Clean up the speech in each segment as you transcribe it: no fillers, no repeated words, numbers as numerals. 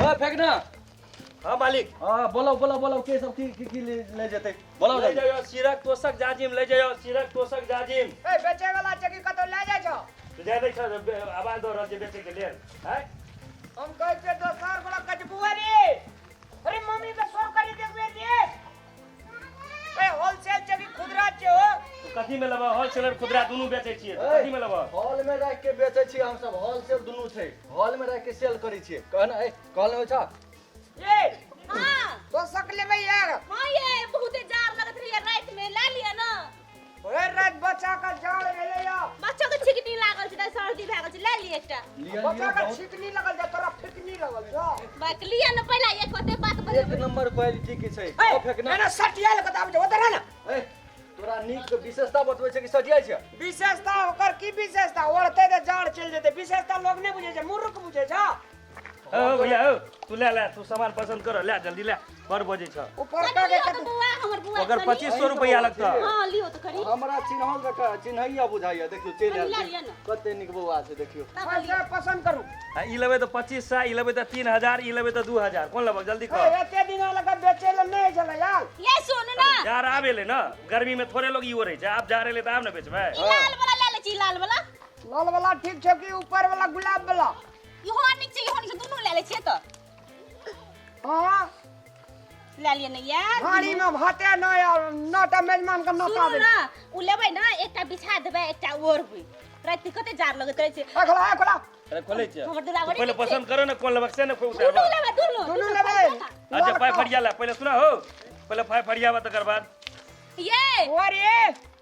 ओ फेकना। हाँ मालिक। हाँ, बोलाउ बोलाउ बोलाउ, के सब की की की ले ले जेतै, बोलाउ। ले जल्दी। जाइयो सिरक तोशक जाजिम, ले जाइयो सिरक तोशक जाजिम। ए, बेचे वाला छै कि कतौ ले जाइ छौ? तो जाय दै छ, आवाज दऽ रहल छै बेचे के लेल आँय। हम कहै छियै दोसर गोला कचबुआ रे। अरे मम्मी के शोर करी देखबे रे। ए, होलसेल छै कि खुदरा छै हो? तो कथी में लेबह? होलसेलर खुदरा दुनू बेचै छियै, तो कथी में लेबह? हॉल में राखि के बेचै छियै हमसब, होलसेल दुनू छै, हॉल में राखि के सेल करै छियै। कह ने, ए, कहल नहि होइ छौ? ए। हाँ। तोशक लेबै यार? हाँ, ये बहुते जार लगत रही रात में, ला लिया ना। ओए रात बच्चा का जाड़ भेलै या। बच्चा के छिकनी लागल छै, सर्दी भए गेल छै, ले लिय एकटा। लिअ, बच्चा लिअ, का बहुत छिकनी लगल छै, तोरा फिकनी लगल छौ। बाक लिया ना पहला, एक होते बात एक बतेबै। नंबर क्वालिटी के छै। ए, ओ फेकना। एना सटिया लग आब जो उधर ना। ए, तोरा नीक विशेषता बतबै छै कि सटियाइ छै? विशेषता ओकर की विशेषता? ओढ़ते तऽ जाड़ चलि जेतै। विशेषता लोग नहि बुझै छै, मूर्ख बुझै छै। हो भैया हो, तू ले ले, तू सामान पसंद कर, ले जल्दी ले, बड़ बजै छ। ऊपर कनी का लियो के तऽ बौआ, हमर बौआ ओकर कनी। 2500 रुपया लगतौ। हाँ, लियो तऽ कनी। हमरा चिन्हल जकाँ चिन्हैया बुझाइया, देखियौ चलि कनी आयल लए छै। लिअ ने। कते नीक बौआ छै, देखियौ। तब लियो। पैसा पसंद करू। आ ई लेबै तऽ 2500, ई लेबै तऽ 3000, ई लेबै तऽ 2000। कोन लेबह जल्दी ए, कह। एते दिन लगा बेचै लए नहि छलै यार। ये सुन ना। जार आबे ले ना, गर्मी में थोड़े लोग ई ओढ़ै छै, आब जा रहले तऽ आब ने बेचबै। ई लाल वाला ले लै छी, लाल वाला। लाल वाला ठीक छै कि ऊपर वाला गुलाब वाला? इहो नीक छै, इहो नीक छै, दुनू ले लै छियै तऽ। हाँ। ले लिअ ने यार। हाड़ी में भाते न यार, नौटा मेजमान के नौटा सुनू दे। ना, उ लेबै ना, एकटा बिछा देबै, एकटा ओढ़बै। राति कते जार लगैत रहै छै। ए, खोला, ए, खोला। अरे खोलै छियै। हमर दुलावरी तू पहिले नीक छै। पसंद करो ने कोन लेबक से ने कोन दुनू उतारबह। लेबै, दुनू। दुनू दुनू लेबै। अच्छा, पाइ फरिया ले पहिले, सुना हो, पहिले पाइ फरियाबह तकर बाद। ये। अरे,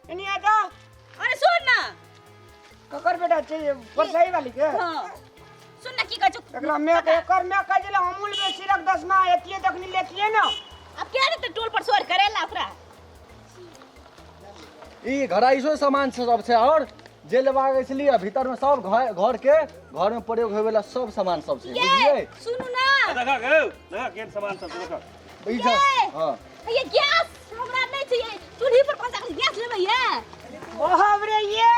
एनी आ जा। अरे सुन ना। ककर बेटा छै परसाई वाली के? हाँ, सुन ना, की कहै छौ? एकरा मैं एकर मैं कहै छलै अमूल में सिरक दसमा एतिए तखनी लेतिए ना। अब के रे टोल पर शोर करेला ओकरा? ई घराइसो सामान सब छै, और जे लेबाक अछि लिअ, भीतर में सब घर, घर के घर में प्रयोग होय वाला सब सामान सब छै, ये बुझलियै? सुनू ना। देखा गौ, देखा केहन सामान सब छै, देखा। ई ये। सब, हाँ। ये गैस हमरा नहीं चाहिए, चूल्ही पर पहुंचा के गैस लेबै ये। बाप रे ये।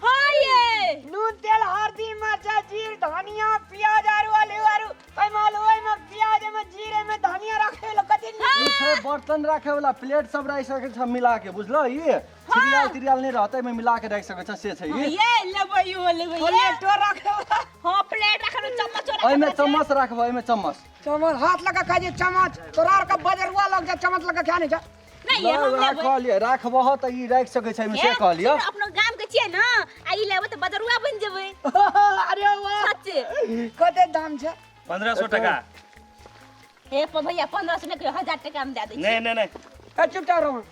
हाँ ये। नून तेल हल्दी मरचा जीर धनिया प्याज आरू आलू आरू, ओय में आलू, ओय में प्याज, ओय में जीर, ओय में धनिया रखे लो कथी? हाँ। ई छै बर्तन राखे वाला, प्लेट सब राखि सकै छ मिला के, बुझलो? ई छिरियाल तिरियाल नहि रहतै, एहिमे मिला के राखि सकै छ, से छै हाँ, ई। ये लेबै, यो लेबै ये। प्लेटो रखे वाला। हाँ, प्लेट रखे वाला, चम्मच रखे एहिमे वाला छै। चम्मच राखबै, एहिमे चम्मच। चम्मच हाथ लगा खा जे चम्मच, तोरा आर के बजरुआ लग जा चम्मच लगा खा नहीं जा। नहीं, ये हम लेबै। कहलियै राखबह तऽ ई राखि सकै छै एहिमे, से हे, कहलियै। सुन, अपनो गाम के छियै ना, आ ई लेबै तऽ बजरुआ बनि जेबै। अरे वाह। सच्चे। कते दाम छै? 1500 टका। हे भैया, 1500 नहि, 1000 टका हम दए दै छी। नहीं नहीं नहीं। ए, चुपचाप रहू,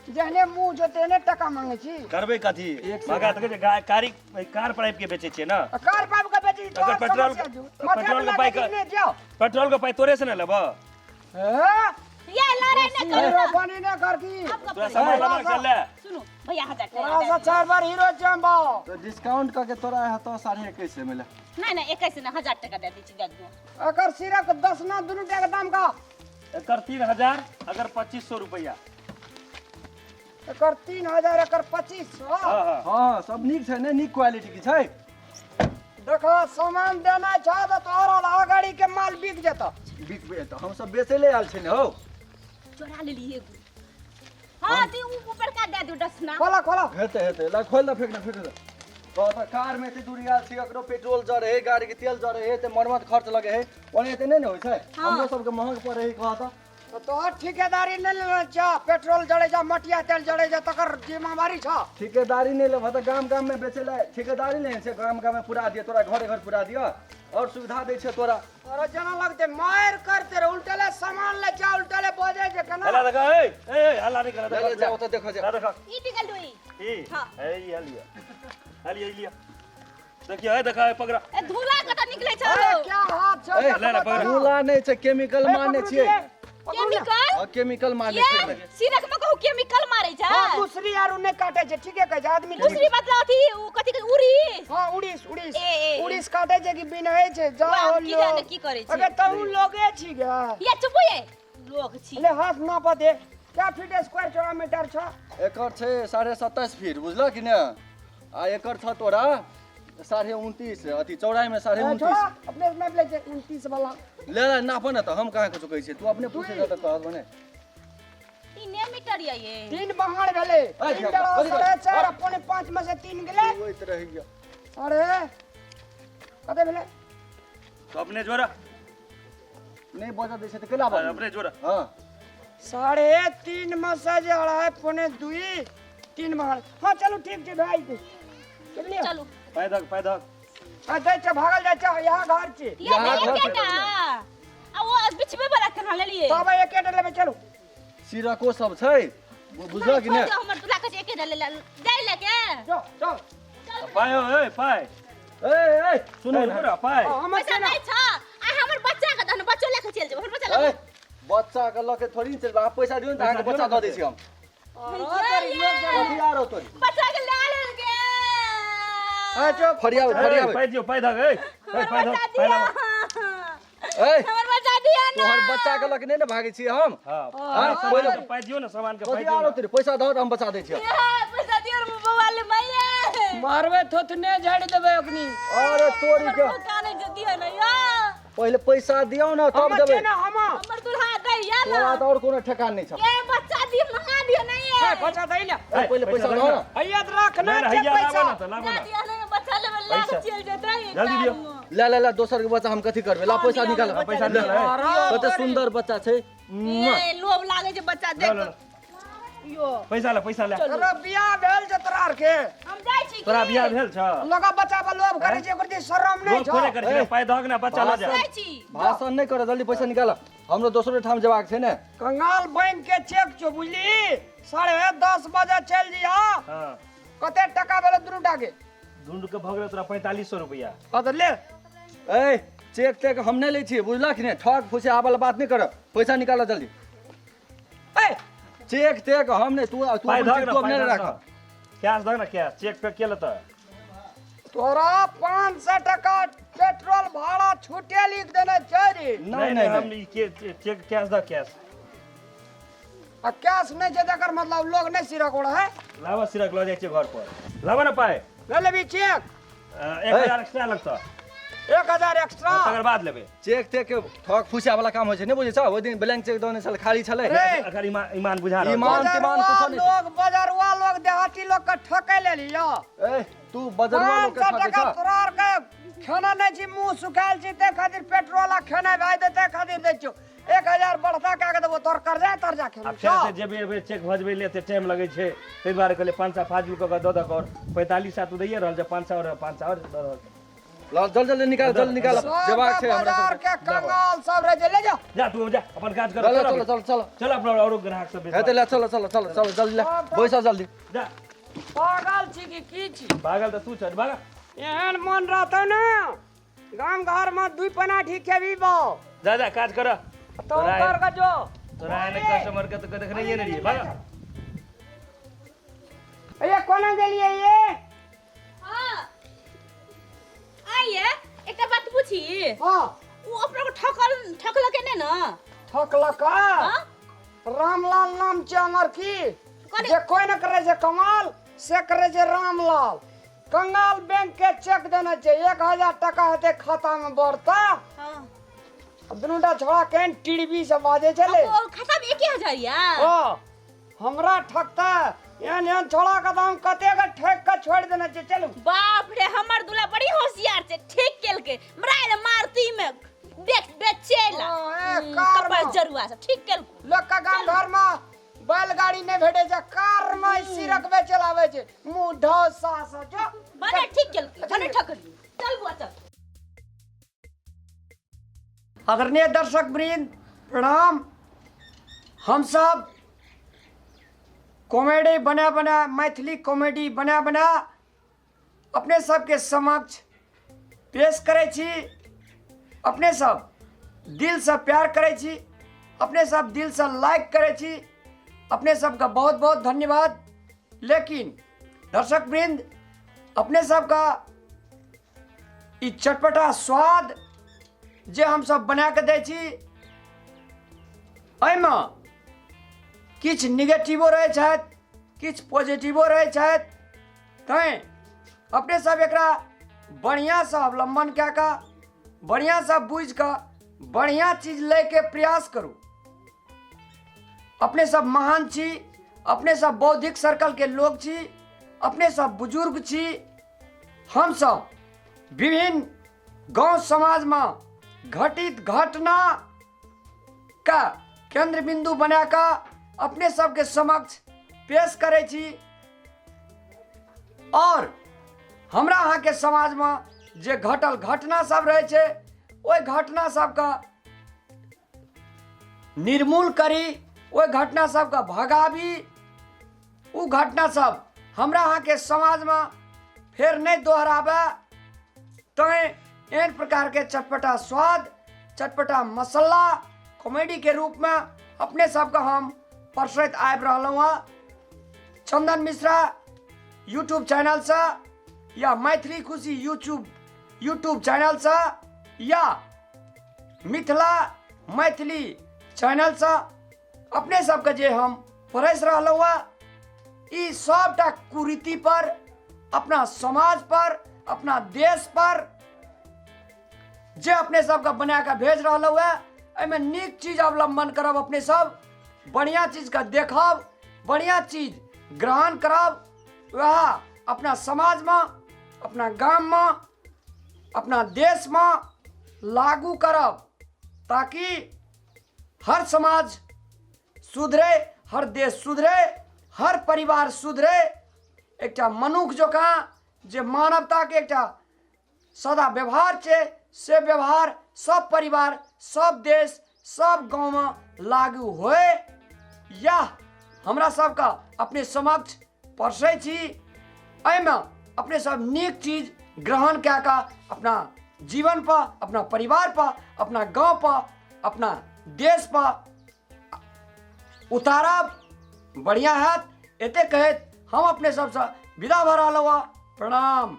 जेहने मुंह जो तेहने टका मांगे छी। करबै कथी? एक सए। महगा तऽ कहै छै, कारी कार पर आबि के बेचै छियै ना। आ कार पाइप के बेची अगर तोहर पेट्रोल समस्या जो। पेट्रोल के माथे पाइ पर के नहीं जाओ। पेट्रोल के पाइ तोरे से ने लेबह। हे? ये लड़ाई न करू हीरो ना। बनी ने कर की। अब गप तोरा करै। सामान लेबाक छल ले। सुनू भैया, 1000 टका तोरा दए से दियौ। 4 बार हीरो चंबा। तऽ डिस्काउंट कऽ के तोरा हेतौ 21.5 मे ले। नहीं नहीं, 21 ने 1000 टका दे दै छी, दे दियौ। अकर सिरक 10 ना दुनू टाका दाम का। एकर 3000, अगर 2500 रुपया। एकर 3000, एकर 2500। हाँ हाँ। हाँ, सब नीक छै ने, नीक क्वालिटी के छै। देखो, सामान देना छ तऽ तोहर अगाड़ी के माल बिक जेतौ। बिकबे तऽ हम सब बेचै ले आयल छै ने हौ। चोरा लेलियै एगो। हाँ, ती ऊ ऊपर का दे दियौ डसना। खोला खोला। हेतै हेतै, ला खोल दे, फेंक दे, फेंक दे। कह तऽ कार में एते दूरी आयल छी, ककरो पेट्रोल जरे है, गाड़ी के तेल जरे है, ते मरम्मत खर्च लगे है, ओने एते नहि ने होइ छै। हाँ। हमरो सबके महग पड़े है, कह तऽ। तऽ तोहर ठेकेदारी नहि लेने छ, पेट्रोल जड़े जा, मटिया तेल जड़े जा, तकर जिम्मेवारी छ। ठेकेदारी नहि लेबह तऽ गाम गाम में बेचै लए ठेकेदारी नहि छै, गाम गाम में पुरा दिअ, तोरा घरे घर पुरा दिअ, और सुविधा दै छै तोरा। तोरा जेना लगते मार करते रे, उल्टले सामान ले जा, उल्टले बजे जे केना। हल्ला देखा, ए ए, हल्ला नहीं कर। ले ले जाओ तऽ देखो जा। देखा। ई टिकल डोई। ई। हाँ। ए, ई हलिया हलिया, ई लिया, देखियो, ए देखा, ए पकड़ा। ए, धूला कतऽ निकलै छै? अरे क्या हाथ छ? ए, ले ले, पकड़। धूला नहि छै, केमिकल मारने छियै। केमिकल? हाँ, केमिकल मारने ये छियै एहिमे। सिरक में कहू केमिकल मारै छै। हाँ, दूसरी आरू नहि काटे छै, ठीके कहै छै आदमी। दूसरी मतलब अथी उ कथी कहै उड़ी। हाँ, उड़ीस उड़ीस। ए, ए, ए। उड़ीस काटे छै कि बिनहे छै जा। वाह, हो की लोग। जाने की करै छै। अगे तहु लोगे छी गे। ये चुप ये लोग छी। ले हाथ नाप दे, क्या फीट स्क्वायर चौड़ा मीटर छ? एकर छै 27.5 फीट, बुझलह कि ने? आ एकर छ तोरा 29.5 अथी चौड़ाई में 29.5। छोड़ा अपने नाप ले छै 29 वाला। ले ले नाप न त हम कहाँ कुछ कहै छियै, तू अपने पूछे त कहत बने। 3 मीटर ये 3 बहार भेलै। 3 4.5 4.75 में से 3 गेलै। होइत रहैया। अरे कते भेलै? तो अपने जोड़ा नहीं बजा दै छै त केला बाजू? अपने जोड़ा। हां 3.5 में से जे 2.5 1.75 3 बहार। हां चलू ठीक छै भाई, चलिए चलू। पैदक पैदक आ जाइ छै, भागल जाइ छै, यहाँ घर छै। यहाँ एकेटा आ वो बिचमे वाला केना लेलिए? तब एकेटा लेबै चलू। सिरको सब छै बुझल कि नै? हमर दूल्हा के एकेटा ले जाय ले के। चल चल पाय ओए पाय। ए ए सुनो न पाय। हमर पैसा नै छ आ हमर बच्चा के दहन बच्चो ले के चल जेब। हमर बच्चा ए बच्चा के ल के थोड़ी चलब, अहाँ पैसा दियौ न त अहाँ के बच्चा द दै छी हम। कथी आरो तोरी बच्चा के ले लेल के। ए चुप फरियाबै फरियाबै। पाय दियौ पाय धक ए पाय धक पाय लाबो। ए हमर बच्चा दिया ना। तोहर बच्चा के लक नै ने भागै छी हम। हां हां पहिले पाय दियौ न सामान के पाय कथी दियौ। आरो तोरी पैसा दह त हम बचा दै छी। ए पैसा दियो रे बौआ ले मैया। मारबे थोथने झाड़ देबै ओकनी। अरे तोरी के काने जे दिया ना या। पहिले पैसा दियौ न तब देबै। हमर दूल्हा दैया न। तोरा त और कोनो ठेकान नै छ। ए बच्चा दियो मंगा दियो नै ए बच्चा दै ले। पहिले पैसा दह न। हैया त राख न छै पैसा। लाबो न लाबो न। दिया नै बच्चा लेबै लाग चल जेतै। जल्दी दियो। ले ले ले दोसर के बच्चा हम कथी करबै? ला पैसा निकाल। पैसा निकाल। कते सुंदर बच्चा छै। ए लोभ लागे छै बच्चा देख। यो पैसा ले पैसा ले। तोरा बियाह भेल छै तोरा आर के? हम जाइ छी। तोरा बियाह भेल छ? लगा बच्चा पर लोभ करै छै, ओकर जे शरम नै छ। लोभ थोड़े करै छै, पाय दहक ना बच्चा ल जा। जाइ छी। भाषण नै कर, जल्दी पैसा निकाल। हमरो दोसरो ठाम जेबाक छै ने। कंगाल बैंक के चेक छौ बुझली, 10:30 बजे चल जिया। हां कते टका भेलै दुनू के? दुनू के भऽ गेलै तोरा 4500 रुपैया। हां त ले। ए चेक तेक हम नै लै छियै बुझलक ने, ठग फुसे आबल बात नै कर, पैसा निकाल जल्दी। ए चेक तेक हम नै, तू तू तू अपने राख। कैश दह न कैश, चेक पे के लेतै? तोरा 500 टका पेट्रोल भाड़ा छूटे लिख देने छै रे। नहीं नहीं हम के चेक कैश the cash. आ कैश नै छै तकर मतलब लोग नै सिरक ओढ़ है। लावा सिरक ल जाइ छै घर पर। लावा न पाय। ले लेबी चेक। 1000 एक्स्ट्रा लगतौ। 1000 एक्स्ट्रा तकर बाद लेबै। चेक तेक के ठग फुसिया वाला काम होइ छै नै बुझै छ? ओइ दिन ब्लैंक चेक दने छल खाली छलै। अगर ईमान बुझा रहल। ईमान तिमान कुछो नै। लोग बजरुआ लोग देहाती लोग के ठकै लेलियो। ए तू बजरुआ लोग के ठकै छ? तोरा आर के खाना नै छी, मुंह सुखायल छी ते खातिर पेट्रोल आ खाना भाई देते खातिर दै छियो। 1000 बढ़ता का के देबो तोर कर्जा तरजा खेलू। आ फेर से जेबे एबे चेक भजबै ले ते टाइम लगै छै, तै दुआरे कहलियै 500 फाजिल क के द दक और 45 तू दैये रहल छै, 500 और 500 और द रहल छै। ला जल्दी जल्दी निकाल, जल्दी निकाल। जेबाक छै हमरा बाजार के कंगाल सब रह जे ले जा। जा तू जा अपन काज कर। चल चल चल चल चल अपना औरो ग्राहक सब हेते ले चल चल चल चल जल्दी ले बैसा जल्दी जा। पागल छी की की छी? पागल त तू छ भागा। एहन मन रहतौ न गाम घर में 2 पनाठी खेबी बो। जा जा काज कर। तो कर के जो तोरा एने कस्टमर के त देखने नहीं रहिए भागा। ए कोना गेलिए ये? हां आइए एकटा बात पूछी। हां उ अपना को ठकल ठकलक ने न? ठकलक हां रामलाल नाम छै हमर की जे कोई न करे छै कमाल से करे छै रामलाल। कंगाल बैंक के चेक देने छै, 1000 टका हेतै खाता में बढ़ता। हां दुनूटा छोड़ा केहन टीवी से बाजै छलै। ओ खाता में 1000 या? हां हमरा ठकता एहन एहन छोड़ा के दाम कते के ठक के छोड़ देने छै। चलू। बाप रे हमर दूल्हा बड़ी होशियार छै, ठीक केलकै मराइल मारती में देख बेचेला कार कपास जरुआ सब ठीक केलको। लोग के गाम घर में बैलगाड़ी नहीं भेटे छै, कार में सिरक बेचे लावे छै, मुंह ढोसा सा जो बने ठीक केलकै बने ठकली। चल बुआ चल। आदरणीय दर्शक वृंद प्रणाम। हम सब कॉमेडी बना बना मैथिली कॉमेडी बना बना अपने सबके समक्ष पेश करै छी। अपने सब दिल से प्यार करै छी, अपने सब दिल से लाइक करै छी, अपने सबका बहुत बहुत धन्यवाद। लेकिन दर्शक वृंद अपने सबका ई चटपटा स्वाद जे हम सब बना के दै छी एहिमे किछु निगेटिवो रहै छथि, किछु पॉजिटिवो रहै छथि, तैँ अपने सब एकरा बढ़िआँसँ अवलम्बन कए कऽ, बढ़िआँसँ बुझि कऽ बढ़िआँ चीज लैके प्रयास करू। अपने सब महान छी, अपने सब बौद्धिक सर्कलके लोक छी, अपने सब बुजुर्ग छी। हमसब विभिन्न गाँव समाजमे घटित घटना का केन्द्र बिन्दु बना कऽ अपने सबके समक्ष पेश करै छी और हमरा अहाँके समाजमे जे घटल घटना सब रहै छै ओहि घटना सबके निर्मूल करी, ओहि घटना सबके भगाबी। ओ घटना सब हमरा अहाँके समाजमे फेर नहि दोहराबै, तैँ एहन प्रकारके चटपटा स्वाद, चटपटा मसाला कॉमेडीके रूपमे अपने सबके हम परसैत आबि रहलहुँ हँ। चंदन मिश्रा यूट्यूब चैनलसँ या मैथिली खुशी यूट्यूब चैनलसँ या मिथिला मैथिली चैनलसँ अपने सबके जे हम परसि रहलहुँ हँ, ई सबटा कुरीति पर, अपना समाज पर, अपना देश पर जे अपने सबके बना कऽ भेज रहलहुँ हँ, एहिमे नीक चीज अवलम्बन करब, अपने सब बढ़िआँ चीजके देखब, बढ़िआँ चीज ग्रहण करब, वएह अपना समाजमे, अपना गाममे, अपना देशमे लागू करब, ताकि हर समाज सुधरे, हर देश सुधरे, हर परिवार सुधरे। एकटा मनुख जकाँ जे मानवताके एकटा सदा व्यवहार छै, से व्यवहार सब परिवार, सब देश, सब गाँवमे लागू होए। यह हमरा सबके अपने समक्ष परसै छी। एहिमे अपने सब नीक चीज ग्रहण कए कऽ अपना जीवन पर, अपना परिवार पर, अपना गाँव पर, अपना देश पर उतारब, बढ़िआँ हैत। एते कहैत हम अपने सबसँ विदा भऽ रहलहुँ हँ। प्रणाम।